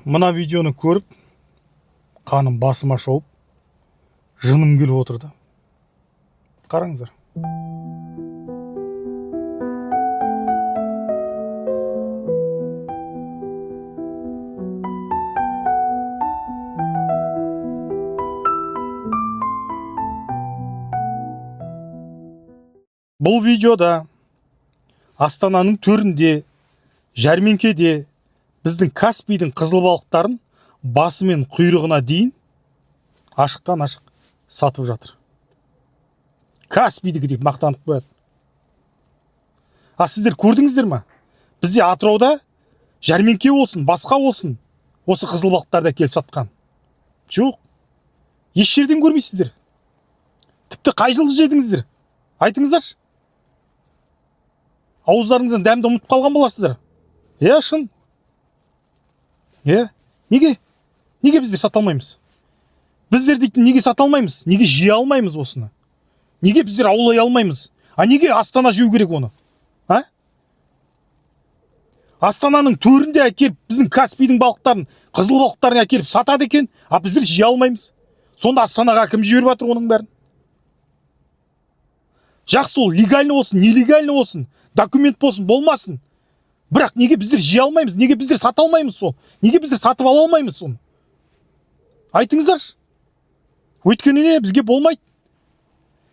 Мына видеоны көріп, қаным басыма шауып, жыным келіп отыр да. Қараңыздар. Бұл видеода Астананың төрінде, жәрмеңкеде біздің Каспийдің қызыл балықтарын басы мен құйрығына дейін ашықтан ашық сатып жатыр. Каспийдікі деп мақтанып қояды. А сіздер көрдіңіздер ма? Бізде Атырауда жәрмеңке болсын, басқа болсын, осы қызыл балықтарды әкеліп сатқан. Жоқ. Еш жерден көрмейсіздер. Тіпті қай жылы жедіңіздер? Айтыңыздаршы. Ауыздарыңыздан дәмді ұмытып қалған боларсыздар. Иә, шын. Иә. Неге? Неге біздер сата алмаймыз? Біздер дейтін неге сата алмаймыз? Неге жей алмаймыз осыны? Неге біздер аулай алмаймыз? А неге Астана жеу керек оны? А? Астананың төрінде әкеліп біздің Каспийдің балықтарын, қызыл балықтарын әкеліп сатады екен, а біздер жей алмаймыз. Сонда Астанаға кім жіберіп жатыр оның бәрін? Жақсы, ол легально болсын, нелегально болсын, документ болсын, болмасын. Бірақ неге біздер жей алмаймыз? Неге біздер сата алмаймыз сол? Неге біздер сатып ала алмаймыз соны? Айтыңыздаршы. Өйткені не, бізге болмайды.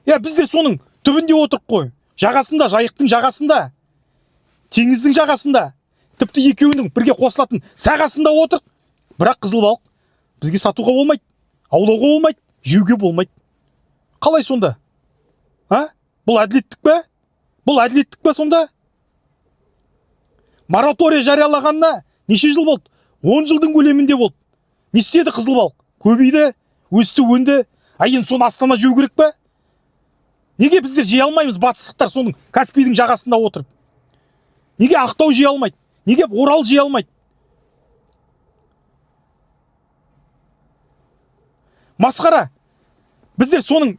Я, біздер соның түбінде отырық қой. Жағасында, Жайықтың жағасында, теңіздің жағасында, тіпті екеуінің бірге қосылатын сағасында отырық. Бірақ қызыл балық бізге сатуға болмайды, аулауға болмайды, жеуге болмайды. Қалай сонда? А? Бұл әділеттік пе? Бұл әділеттік пе сонда? Мораторий жариялағанына неше жыл болды? 10 жылдың көлемінде болды. Не істеді қызыл балық? Көбейді, өсті, өнді. А енді соны Астана жеу керек пе? Неге біздер жей алмаймыз, батыстықтар соның Каспийдің жағасында отырып? Неге Ақтау жей алмайды? Неге Орал жей алмайды? Масқара. Біздер соның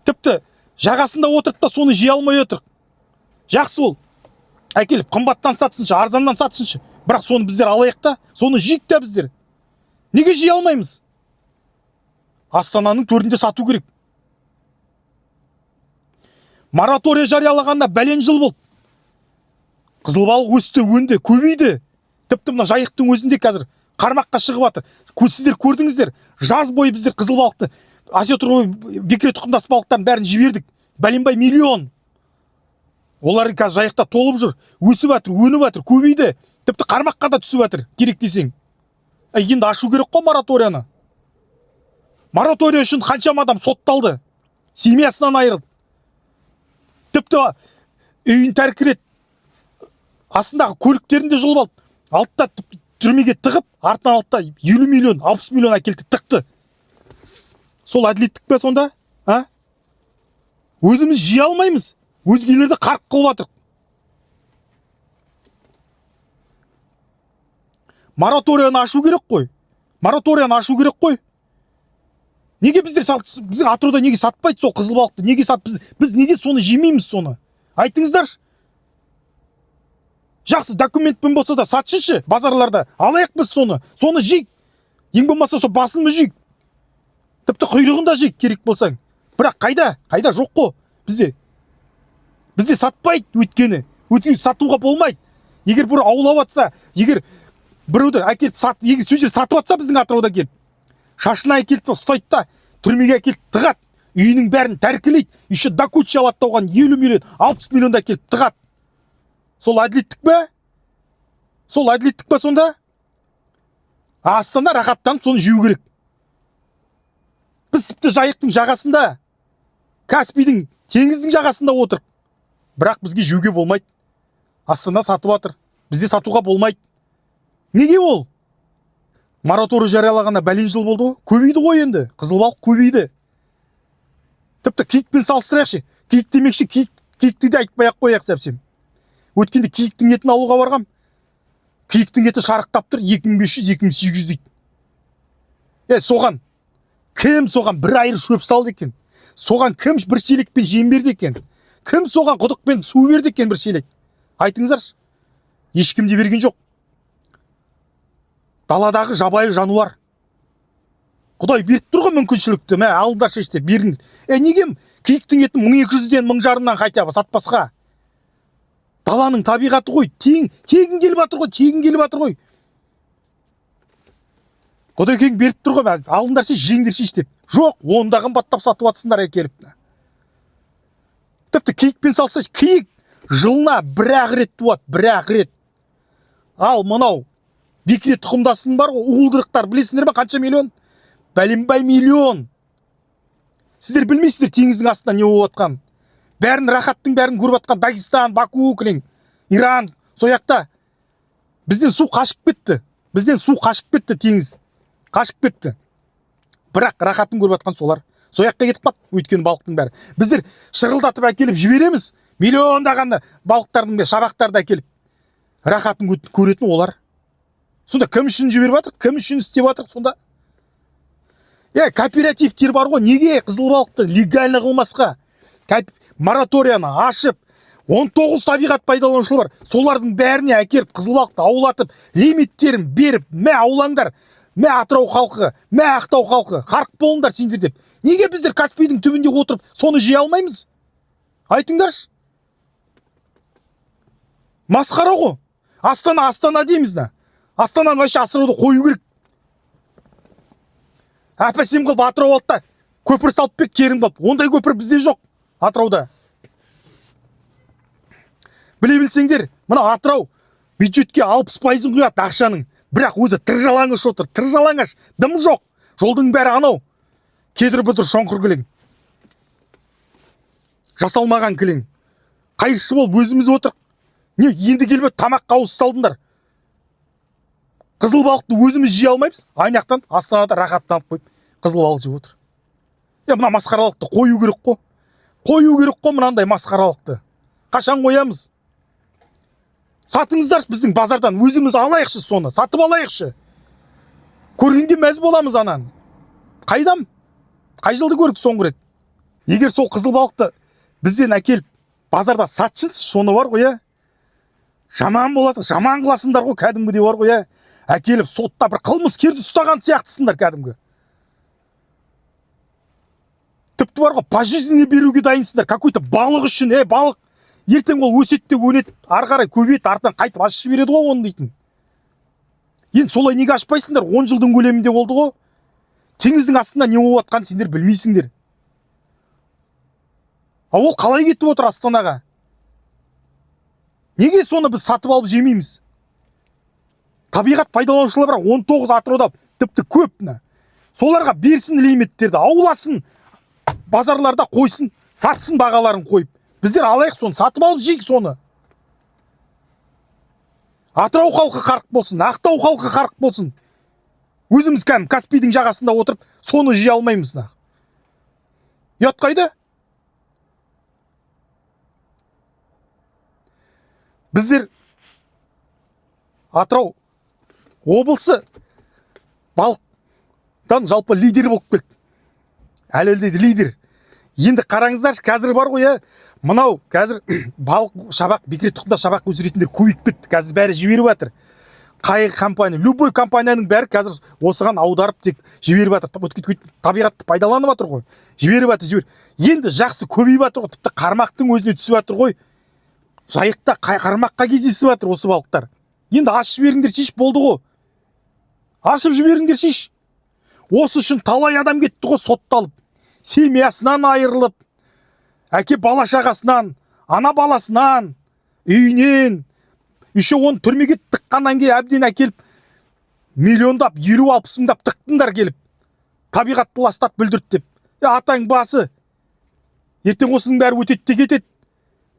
тіпті жағасында отырып та соны жей алмай отырық. Жақсы, ол әкеліп қымбаттан сатсыншы, арзаннан сатсыншы. Бірақ соны біздер алайық та, соны жейік та біздер. Неге жей алмаймыз? Астананың төрінде сату керек. Мораторий жариялағанына бәлен жыл болды. Қызыл балық өсті, өнді, көбейді. Тіпті мына Жайықтың өзінде қазір қармаққа шығып жатыр. Сіздер көрдіңіздер, жаз бойы біздер қызыл балықты, осетр, бекіре тұқымдас балықтардың бәрін жібердік. Бәленбай миллион. Олар қазір Жайықта толып жүр, өсіп жатыр, өніп жатыр, көбейді. Тіпті қармаққа да түсіп жатыр, керек десең. Енді ашу керек қой мораторияны. Моратория үшін қаншама адам сотталды, семьясынан айырылды. Тіпті үйін тәркіледі, астындағы көліктерін де жұлып алды. Алды да тіпті түрмеге тығып, артынан алды да 50 миллион, 60 миллион әкелді, тықты. Сол әділеттік пе сонда? А? Өзіміз жей алмаймыз, өзгелерді қарқ қылып жатырық. Мораторияны ашу керек қой. Мораторияны ашу керек қой. Неге біздер біздің Атырауда неге сатпайды сол қызыл балықты? Неге сат біз неге соны жемейміз соны? Айтыңыздаршы. Жақсы, документпен болса да сатсыншы базарларда. Алайық біз соны. Соны жейік. Ең болмаса сол басын жейік. Тіпті құйрығын да жейік керек болсаң. Бірақ қайда? Қайда, жоқ қой бізде. Бізде сатпайды өйткені. Өйткені сатуға болмайды. Егер бір аулап атса, егер біреуді әкеліп сат, егер сол жерде сатып атса біздің Атырауда келіп, шашына әкеліп ұстайды да, түрмеге әкеліп тығады. Үйінің бәрін тәркілейді. Еще до куча алады да оған 50 миллион, 60 миллионды әкеліп тығады. Сол әділеттік пе? Сол әділеттік пе сонда? А Астана рахаттанып соны жеу керек. Біз тіпті Жайықтың жағасында, Каспийдің, теңіздің жағасында отырық. Бірақ бізге жеуге болмайды. Астана сатып жатыр. Бізде сатуға болмайды. Неге ол? Мораторий жариялағанына бәлен жыл болды ғой. Көбейді ғой енді. Қызыл балық көбейді. Тіпті киікпен салыстырайықшы. Киік демекші, киікті де айтпай ақ қояйық совсем. Өткенде киіктің етін алуға барғам. Киіктің еті шарықтап тұр, 2500, 2800 дейді. Соған кім соған бір айыр шөп салды екен? Соған кім бір шелекпен жем берді екен? Кім соған құдықпен су берді екен бір шелек? Айтыңыздаршы. Ешкім де берген жоқ. Даладағы жабайы жануар. Құдай беріп тұр ғой мүмкіншілікті, мә, алыңдаршы деп беріңдер. Е, неге киіктің етін 1200-ден, 1500-нан хотя бы сатпасқа? Даланың табиғаты ғой, тегін келіп жатыр ғой, тегін келіп жатыр ғой. Құдекең беріп тұр ғой, мә, алыңдаршы, жеңдерші деп. Жоқ, оны да қымбаттап сатып жатсыңдар әкеліп. Тіпті киікпен салса, киік жылына бір-ақ рет туады, бір-ақ рет. Ал мынау бекіре тұқымдасының бар ғой, уылдырықтар, білесіңдер ме қанша миллион? Бәленбай миллион. Сіздер білмейсіздер теңіздің астында не болып жатқанын. Бәрін, рахаттың бәрін көріп жатқан Дагестан, Баку, кілең, Иран, сол жақта. Бізден су қашып кетті. Бізден су қашып кетті, теңіз. Қашып кетті. Бірақ рахатын көріп жатқан солар. Сол жаққа кетіп қалды, өйткені балықтың бәрі. Біздер шырылдатып әкеліп жібереміз, миллиондаған балықтардың бәрі, шабақтарды әкеліп. Рахатын көретін олар. Сонда кім үшін жіберіп жатыр, кім үшін істеп жатыр сонда? Е, кооперативтер бар ғой, неге қызыл балықты легально қылмасқа? Мораторияны ашып, 19 табиғат пайдаланушылар бар. Солардың бәріне әкеліп қызыл балықты аулатып, лимиттерін беріп, мә, аулаңдар, мә, Атырау халқы, мә, Ақтау халқы, қарық болыңдар сендер деп. Неге біздер Каспийдің түбінде отырып соны жей алмаймыз? Айтыңдаршы. Масқара ғой. Астана, Астана дейміз да. Астананы вообще асырауды қою керек. Әп-әсем қылып Атырау алды да көпір салып берді, керім қылып. Ондай көпір бізде жоқ Атырауда. Біле білсеңдер, мына Атырау бюджетке 60%-ын құяды ақшаның. Бірақ өзі тыр жалаңаш отыр, тыр жалаңаш, дым жоқ. Жолдың бәрі анау. Кедір бұдыр шоңқыр кілең. Жасалмаған кілең. Қайыршы болып өзіміз отырық. Не, енді келіп тамаққа ауыз салдыңдар. Қызыл балықты өзіміз жей алмаймыз. Айнақтан Астанада рахаттанып қойып қызыл балық жеп отыр. Е, мына масқаралықты қою керек қой. Қою керек қой мынандай масқаралықты. Қашан қоямыз? Сатыңыздаршы біздің базардан, өзіміз алайықшы соны, сатып алайықшы. Көргенге мәз боламыз ананы. Қайдам? Қай жылды көрдік соңғы рет? Егер сол қызыл балықты бізден әкеліп базарда сатшыншы, соны бар ғой, иә. Жаман болады, жаман қыласыңдар ғой кәдімгідей бар ғой, иә. Әкеліп сотта бір қылмыскерді ұстаған сияқтысыңдар кәдімгі. Тіпті бар ғой, пожизненно беруге дайынсыңдар какой-то балық үшін. Е, балық ертең ол өседі де өнеді, ары қарай көбейеді, артынан қайтып ашып жібереді ғой оны дейтін. Енді солай неге ашпайсыңдар? 10 жылдың көлемінде болды ғой. Теңіздің астында не болып жатқанын сендер білмейсіңдер. А ол қалай кетіп отыр Астанаға? Неге соны біз сатып алып жемейміз? Табиғат пайдаланушылар бар 19 Атырауда, тіпті көп мына. Соларға берсін лимиттерді, ауласын, базарларда қойсын, сатсын бағаларын қойып. Біздер алайық соны, сатып алып жейік соны. Атырау халқы қарық болсын, Ақтау халқы қарық болсын. Өзіміз кәдімгі Каспийдің жағасында отырып соны жей алмаймыз нақ. Ұят қайда? Біздер Атырау облысы балықтан жалпы лидер болып келді. Әлі де лидер. Енді қараңыздаршы, қазір бар ғой, иә, мынау қазір балық, шабақ, бекіре тұқымдас шабақ өсіретіндер көбейіп кетті. Қазір бәрі жіберіп жатыр. Қай компания, любой компанияның бәрі қазір осыған аударып тек жіберіп жатыр. Өйткені табиғатты пайдаланып жатыр ғой. Жіберіп жатыр, жібер. Енді жақсы көбейіп жатыр ғой, тіпті қармақтың өзіне түсіп жатыр ғой. Жайықта қармаққа кездесіп жатыр осы балықтар. Енді ашып жіберіңдер, шеш болды ғой. Ашып жіберіңдер, шеш. Осы үшін талай адам кетті ғой сотталып. Семьясынан айырылып, әке бала шағасынан, ана баласынан, үйінен, еще оны түрмеге тыққаннан кейін әбден әкеліп миллиондап, 50-60 мыңдап тықтыңдар келіп. Табиғатты ластап бүлдірді деп. Е, атаң басы. Ертең осының бәрі өтеді де кетеді.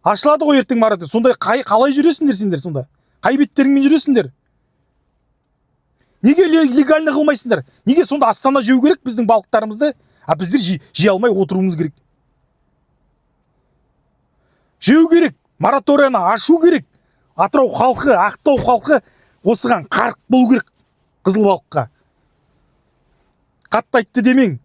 Ашылады ғой ертең мараты. Сондай қалай жүресіңдер сендер сонда? Қай беттеріңмен жүресіңдер? Неге легально қылмайсыңдар? Неге сонда Астана жеу керек біздің балықтарымызды, а біздер жей алмай отыруымыз керек? Жеу керек, мораторияны ашу керек. Атырау халқы, Ақтау халқы осыған қарық болу керек қызыл балыққа. Қатты айтты демең.